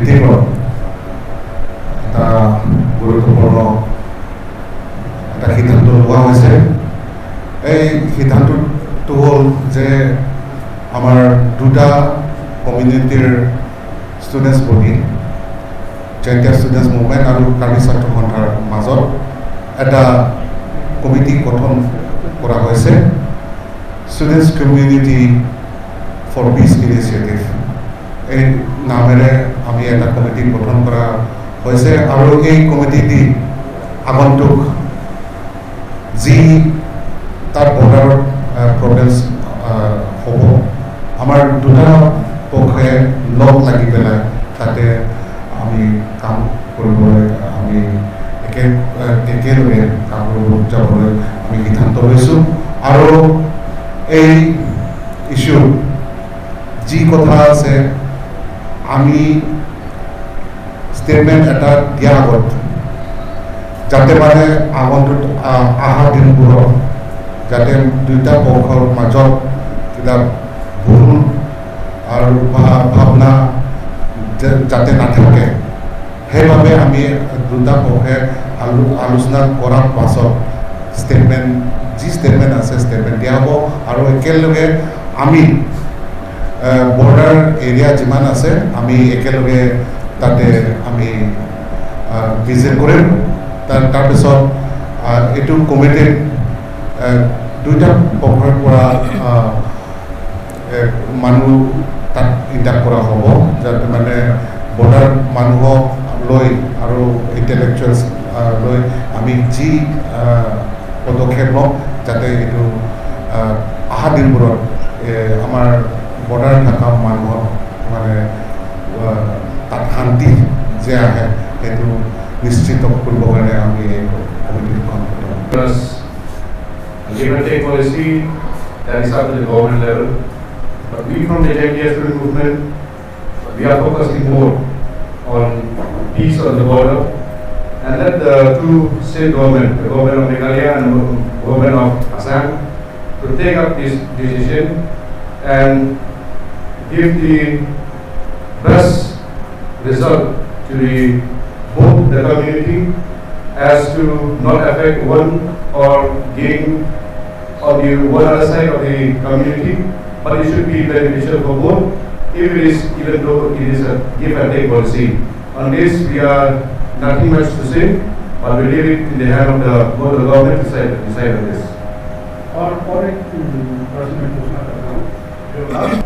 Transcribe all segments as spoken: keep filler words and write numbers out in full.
ভিত্তিত এটা গুৰুত্বপূৰ্ণ এটা সিদ্ধান্ত লোৱা হৈছে। এই সিদ্ধান্তটো হ'ল যে আমাৰ দুটা কমিউনিটিৰ students body, Jaintia students movement আৰু কাৰ্বি ছাত্ৰ সন্থাৰ মাজত এটা কমিটি গঠন কৰা হৈছে, Students Community for Peace Initiative। এই নামেৰে আমি এটা কমিটি গঠন কৰা হৈছে আৰু এই কমিটিটি আগন্তুক যি তাত বৰ্ডাৰত প্ৰব্লেমছ হ'ব, আমাৰ দুটা পক্ষই লগ লাগি পেলাই তাতে আমি কাম কৰিবলৈ, আমি একে আহ, একেলগে কাম কৰিব যাবলৈ আমি সিদ্ধান্ত লৈছোঁ। আৰু এই ইছ্যু যি কথা আছে, আমি ষ্টেটমেণ্ট এটা দিয়া আগত যাতে মানে আগন্তুক আহ, অহা দিনবোৰত যাতে দুইটা পক্ষৰ মাজত কিবা ভুল আৰু ভা- ভাৱনা যে- যাতে নাথাকে, সেইবাবে আমি দুটা পক্ষে আলো- আলোচনা কৰাৰ পাছত ষ্টেটমেণ্ট, যি ষ্টেটমেণ্ট আছে ষ্টেটমেণ্ট দিয়া হ'ব। আৰু একেলগে আমি বৰ্ডাৰ এৰিয়া যিমান আছে আমি একেলগে তাতে আমি ভিজিট কৰিম। তাৰ তাৰপিছত আহ, এইটো কমিটিত আহ, দুইটা পক্ষৰ পৰা আহ, এ, মানুহ তাত ইণ্ডাক্ট কৰা হ'ব, যাতে মানে বৰ্ডাৰ মানুহক লৈ আৰু ইণ্টেলেকচুৱেলছ লৈ আমি যি আহ, পদক্ষেপ ল'ম, যাতে এইটো আহ, অহা দিনবোৰত এ, আমাৰ বৰ্ডাৰ থকা মানুহক মানে আহ, তাত শান্তি যে আহে সেইটো নিশ্চিত কৰিবৰ কাৰণে আমি এই কমিটিখন গঠন কৰিম। Plus, give and take policy that is up to the government level. But we from the Jaiñtia Student Movement, we are focusing more on peace on the border, and that the two state government, the government of Meghalaya and the government of Assam, to take up this decision and give the best result to the both the community as to not affect one or gain on the one other side of the community, but it should be beneficial for both, if it is, even though it is a give and take policy. On this, we are nothing much to say, but we leave it in the hand of the both the government to decide, decide on this. और और एक प्रश्न मैं पूछना चाहता हूँ। जो लास्ट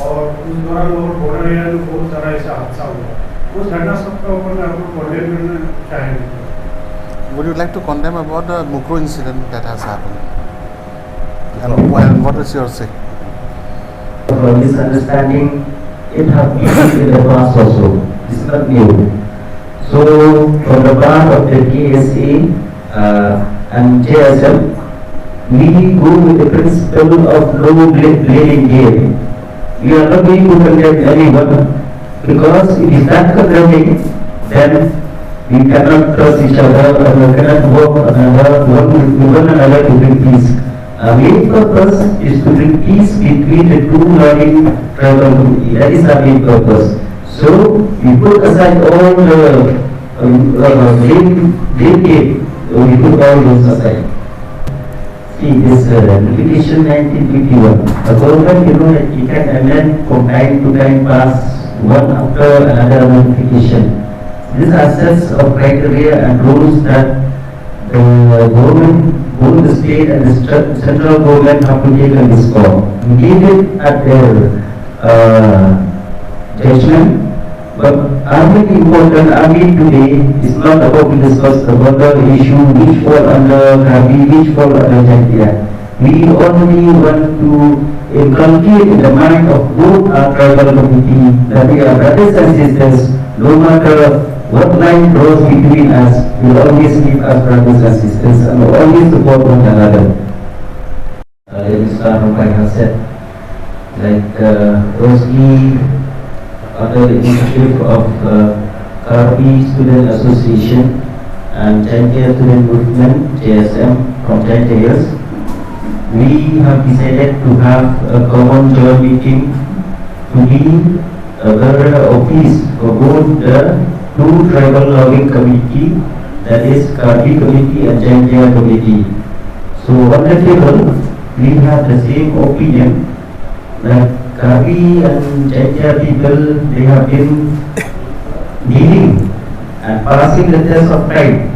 और उस दौरान वो बॉर्डर एरिया में बहुत सारा ऐसा हादसा हुआ। उस घटना सब का ऊपर में आपको कॉन्डेम करना चाहेंगे? Would you like to condemn about the Mukroh incident that has happened? And, and what is your say? For misunderstanding, it happened in the past also. It's not new. So, from the part of the K S A, uh, and J S M, we go with the principle of no bla- blaming game. We are not going to condemn anyone because if you start condemning, then we cannot trust each other and we cannot work another one with one another to bring peace. Our main purpose is to bring peace between the two learning tribal community. That is our main purpose. So we put aside all the um, uh, blame, blame game. We put all those aside. See, this uh, notification nineteen fifty-one. The government, you know, it can amend from time to time, pass one after another notification. These are sets of criteria and rules that the government, both the state and the st- central government have to take on this call. We leave it at their uh, judgment. But our main important, our main today is not about to discuss the border issue, which fall under Karbi, which fall under Jaiñtia. We only want to inculcate in the mind of both our tribal community that we are brothers and sisters, no matter what line draws between us, we always live as brothers and sisters and always support one another. Uh, Registrar Rupai Hansen, like uh, firstly, under the initiative of uh, Karbi Student Association and Jaiñtia Student Movement, J S M, from Jaiñtia Hills, we have decided to have a common joint meeting to be Our office for both the two tribal lobbying committee, that is Karbi committee and Jaintia committee. So on the table, we have the same opinion that Karbi and Jaintia people, they have been dealing and passing the test of time,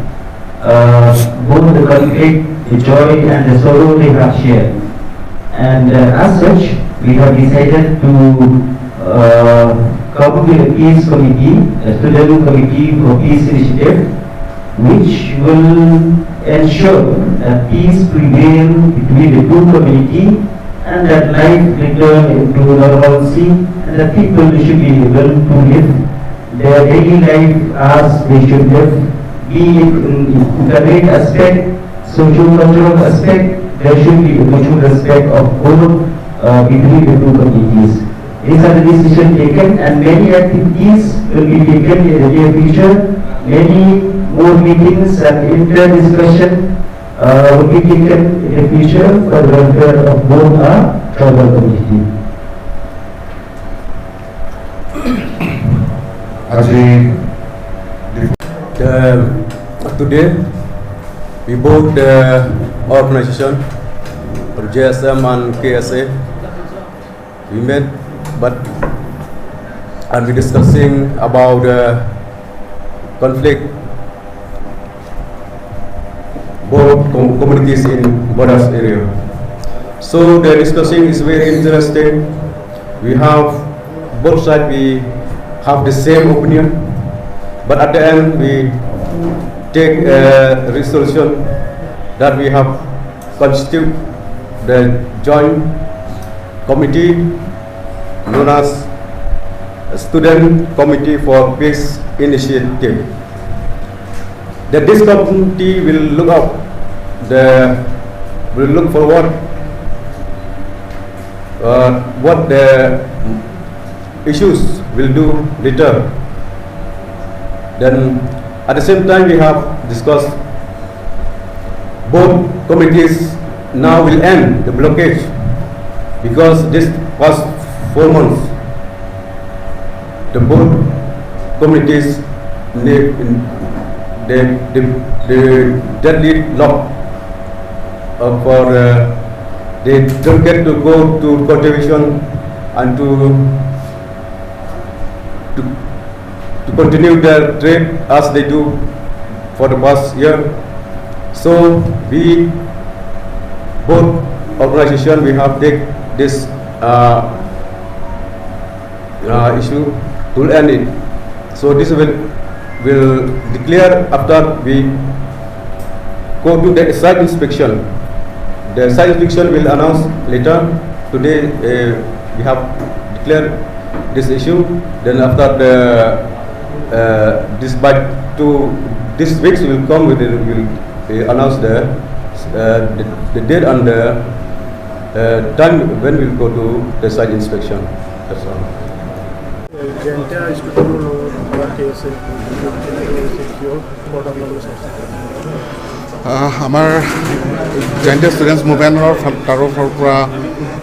uh, both the conflict, the joy and the sorrow they have shared. And uh, as such, we have decided to uh, come with a peace committee, a student committee for peace initiative, which will ensure that peace prevail between the two community and that life return into normalcy and that people should be able to live their daily life as they should live, be it in economic aspect, socio-cultural aspect, there should be a mutual respect of both uh, between the two communities. These are the decisions taken and many activities will be taken in the near future. Many more meetings and inter-discussion uh, will be taken in the future for the welfare of both our tribal community. আজি The, today, we both the organization, J S M and K S A, we met, but and we discussing about the conflict both com- communities in borders area. So the discussion is very interesting. We have both sides. We have the same opinion, but at the end we take a resolution that we have constitute the joint committee known as Student Committee for Peace Initiative. The this committee will look out the will look forward uh, what the issues will do later. Then at the same time we have discussed both committees now will end the blockage because this past four months the both committees they they they, they deadly lock uh, for uh, they don't get to go to cultivation and to to to continue their trade as they do for the past year. So we both organization we have take this uh, uh, issue to end it. So this will will declare after we go to the site inspection. The site inspection will announce later. Today uh, we have declared this issue. Then after the uh, this by two this weeks will come with it will uh, announce the, uh, the the date and the uh, time when we'll go to the site inspection. That's all. Jaintia ষ্টুডেণ্টৰ লগত আমাৰ কেছ কিহৰ ওপৰত আপোনালোকে চাইছে? আহ, আমাৰ জেণ্টিয়া ষ্টুডেণ্টছ মুভমেণ্টৰ ফাল- তৰফৰ পৰা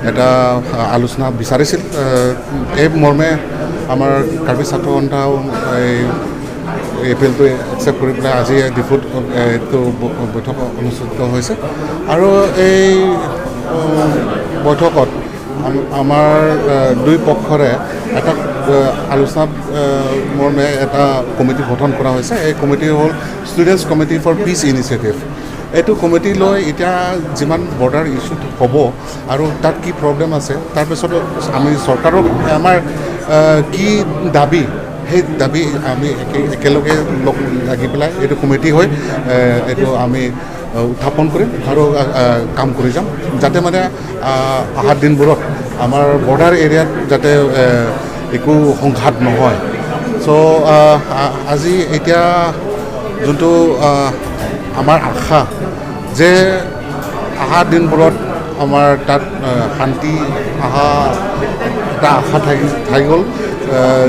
এটা আহ, আলোচনা বিচাৰিছিল। আহ, এই মৰ্মে আমাৰ কাৰ্বি ছাত্ৰ সন্থাও এই এপিলটো একচেপ্ট কৰি পেলাই আজি ডিফুত এইটো ব- বৈঠক অনুষ্ঠিত হৈছে। আৰু এই উম, বৈঠকত আম- আমাৰ আহ, দুই পক্ষৰে এটা আহ, আলোচনা আহ, মৰ্মে এটা কমিটি গঠন কৰা হৈছে। এই কমিটি হ'ল students committee for peace initiative. এইটো কমিটি লৈ এতিয়া যিমান বৰ্ডাৰ ইছ্যু হ'ব আৰু তাত কি প্ৰব্লেম আছে, তাৰপিছত আমি চৰকাৰক আমাৰ আহ, কি দাবী, সেই দাবী আমি একে একেলগে লগ লাগি পেলাই এইটো কমিটি হৈ আহ, এইটো আমি আহ, উত্থাপন কৰিম আৰু আহ, আহ, কাম কৰি যাম, যাতে মানে আহ, অহা দিনবোৰত আমাৰ বৰ্ডাৰ এৰিয়াত যাতে আহ, একো সংঘাত নহয়। চ' আজি এতিয়া যোনটো আহ, আমাৰ আশা যে অহা দিনবোৰত আমাৰ তাত আহ, শান্তি অহা এটা আশা থাকি থাকি গ'ল। আহ,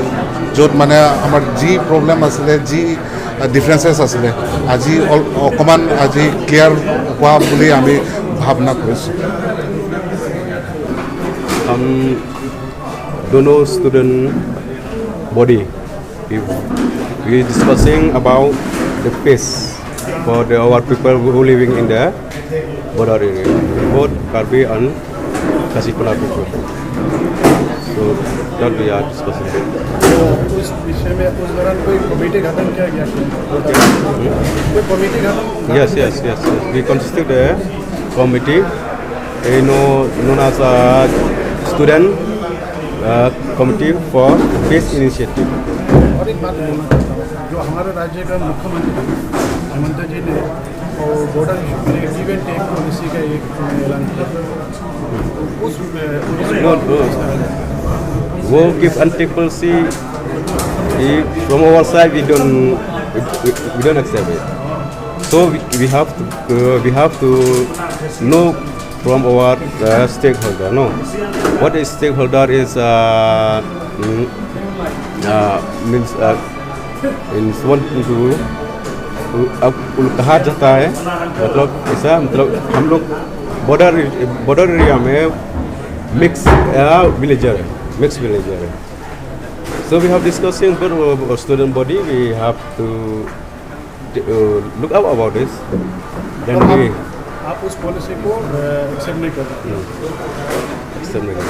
য'ত মানে আমাৰ যি প্ৰব্লেম আছিলে, যি ডিফাৰেঞ্চেছ আছিলে, আজি অল- অকণমান আজি ক্লিয়াৰ হোৱা বুলি আমি ভাৱনা কৰিছোঁ। हम दोनों student body. We, we discussing about the peace for the our people who living in the border area, both Karbi and Khasi Konar people. So that we are discussing. तो उस विषय में उस दौरान कोई कमेटी गठन किया गया? कोई कमेटी गठन? Yes, yes, yes, yes. We constitute a committee, you know, known as a student uh, committee for peace initiative. और एक बात बोलना चाहता हूँ, जो हमारे राज्य का मुख्यमंत्री हेमंत जी ने बॉर्डर इशू के लिए गिव एंड टेक पॉलिसी का एक ऐलान किया। उस No, no. Wo give and take policy, eh, from our side we don't we, we, we don't accept it. So we, we have to uh, we have to know from our uh, stakeholder. No, what is stakeholder is uh, mm, uh, means uh, in one to uh, उल- कहा जाता है, मतलब ऐसा, मतलब हम लोग border border area में mix villager है, मिक्स विलेजर है. So we have discussing with uh, student body, we have to uh, look up about this. Then we आप उस पॉलिसी को एक्सेप्ट नहीं कर रहे? Externally.